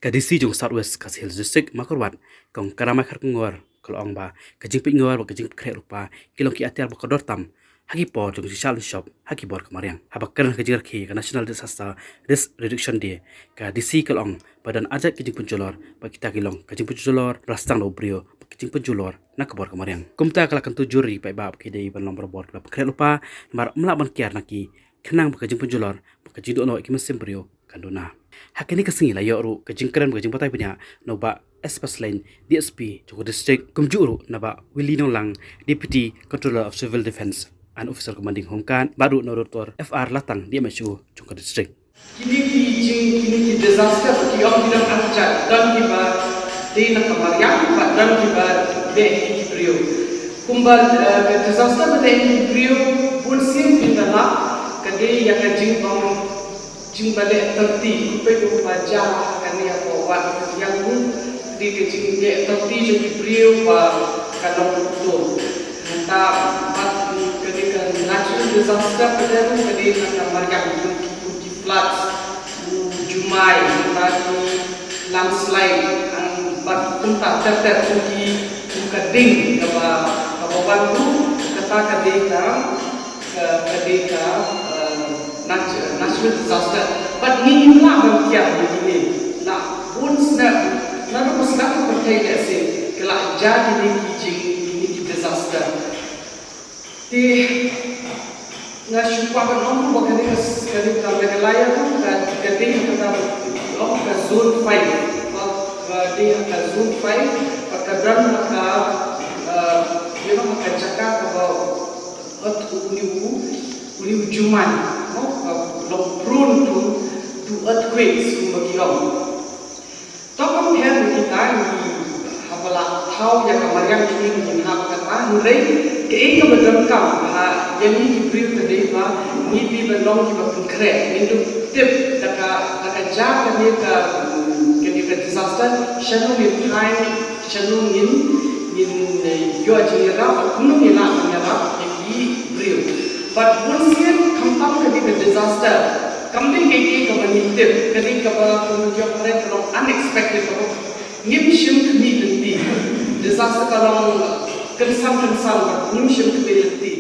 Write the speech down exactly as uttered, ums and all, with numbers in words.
Ka D C jong South West Khasi Hills District, Mawkyrwat, Kong Karamai Kharkongor, ka la ong ba ka jingpynngor bad ka jingpynkhreh lypa ki long ki atiar ba kordor tam ha ki por jong ka jingshah lynshop ha ki bor ka mariang. Haba kren ha ka jingrakhe ka National Disaster Risk Reduction Day, ka D C ka la ong ba don arjait ki jingpynjulor, ba kita ki long ka jingpynjulor ba la sdang da u briew bad ka jingpynjulor na ka bor ka mariang. Kumta ka la kyntu jur ïa ki paidbah ba ki dei ban long barabor kiba pynkhreh lypa namar ym lah ban kiar na ki, khnang ba ka jingpynjulor bad ka jingduh noh ïa ki mynsiem briew kan duna. Ha kane ka sngi la ïoh ruh ka jingkren bad ka jingbatai bniah na u Bah S Paslein, D S P jong ka district, kumjuh ruh na Bah Willy Nonglang, Deputy Controller of Civil Defence and Officer Commanding Home Guard, bad ruh na u Doctor F R Latang, D M H O jong ka district. Kine ki jing, kine ki disaster ki ong ki don arjait, don kiba dei na ka mariang bad don kiba dei ki briew. Kumba, eh, ka disaster ba dei ki briew, bunsien ki la, ka dei ïa ka jingong jingba leh tyrti, peit kumba jia kane hapoh wad ka jingong, ka dei ka jingleh tyrti jong ki briew ba ka long kumto. Nangta bad ka dei ka natural disaster, ka dei ka dei na ka mariang, kum ki, kum ki floods, kum jumai, nangta ki landslide, ang bad kumta ter ter, kum ki, kum ka ding kaba, kaba wan ruh, kata ka dei ka, ka, ka dei ka, eh, nat-, natural disaster. Bad ngi ngim lah ban kiar ïa kine. La bun snem, naduh ba sdang ka pyrthei lehse, ka la jia kine ki jing, kine ki disaster. Te nga shu kwah ban ong ba kane ka, kane ka Meghalaya ruh ka, ka dei ha kata ba ong ka zone five. Ba, ka dei ha ka zone five, ba ka don ha ka, eh, you know, ha ka jaka kaba earth, uni u, uni u jumai, no? Ka long prone to, to earthquakes, kumba ki ong. To compare with kita, ngi haba la thaw ïa ka mariang kine ngi hap kata, hynrei kaei kaba donkam ha ïa ngi ki briew ka dei ba ngi dei ban long kiba pynkhreh, ngin dup tip da ka, da ka jia kane ka, mm, kane ka disaster, shano ngin thaiñ, shano ngin, ngin, eh, ïoh jingïarap, kumno ngin lah ban ïarap ïa ki briew. Bad bunsien khamtam kane ka disaster, kam dei kaei kaei kaba ngi tip, ka dei kaba kum ki ong phareng ka long unexpected, kaba ngim shym khmih lynti. Disaster ka long kynsan kynsan bad ngim shym khmih lynti.